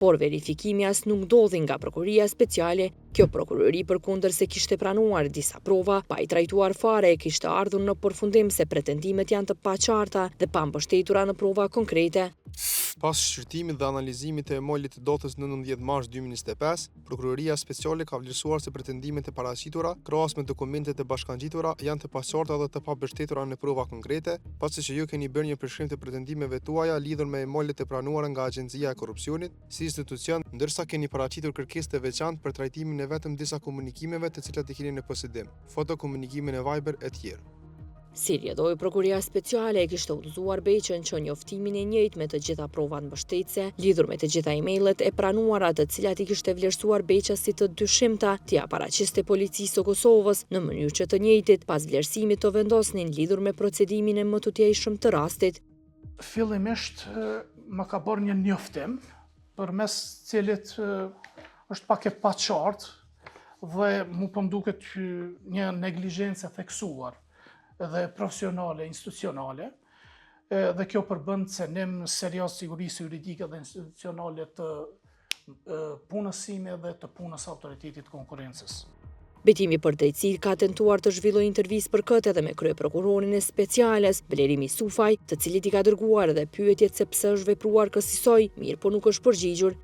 Por verifikimi as nuk ndodhi nga Prokuroria Speciale. Kjo prokurori, përkundër se kishte pranuar disa prova, pa i trajtuar fare, e kishte ardhur në përfundim se pretendimet janë të paqarta dhe pa mbështetura në prova konkrete. Pas shqyrtimit dhe analizimit të e-mailit të datës 19 mars 2025, Prokuroria Speciale ka vlerësuar se pretendimet e paraqitura, krahas me dokumentet e bashkangjitura, janë të paqarta dhe të pambështetura në prova konkrete, pasi që ju keni bërë një përshkrim të pretendimeve tuaja lidhur me e-mailet e pranuara nga Agjencia e Korrupsionit, si institucion, ndërsa keni paraqitur kërkesë të veçantë për trajtimin e vetëm disa komunikimeve të cilat i keni në posedim, foto komunikime në Viber etj. Si rrjedhojë, Prokuroria Speciale e kishte udhëzuar Beqën që njoftimin e njëjtë me të gjitha provat mbështetëse, lidhur me të gjitha e-mailet e pranuara, të cilat i kishte vlerësuar Beqa si të dyshimta, t'ia paraqiste Policisë së Kosovës, në mënyrë që të njëjtit, pas vlerësimit, të vendosnin lidhur me procedimin e mëtutjeshëm të rastit. Fillimisht më ka bërë një njoftim, përmes cilit është pak e paqartë dhe mu po më duket një neglizhencë e theksuar dhe profesionale, institucionale, dhe kjo përbën cenim serioz sigurisë juridike dhe institucionale të punës sime dhe të punës Autoritetit të Konkurrencës. Betimi për Drejtësi ka tentuar të zhvillojë intervistë për këtë edhe me kryeprokurorin e Speciales, Blerim Isufaj, të cilit i ka dërguar edhe pyetjet se pse është vepruar kësisoj, mirëpo nuk është përgjigjur.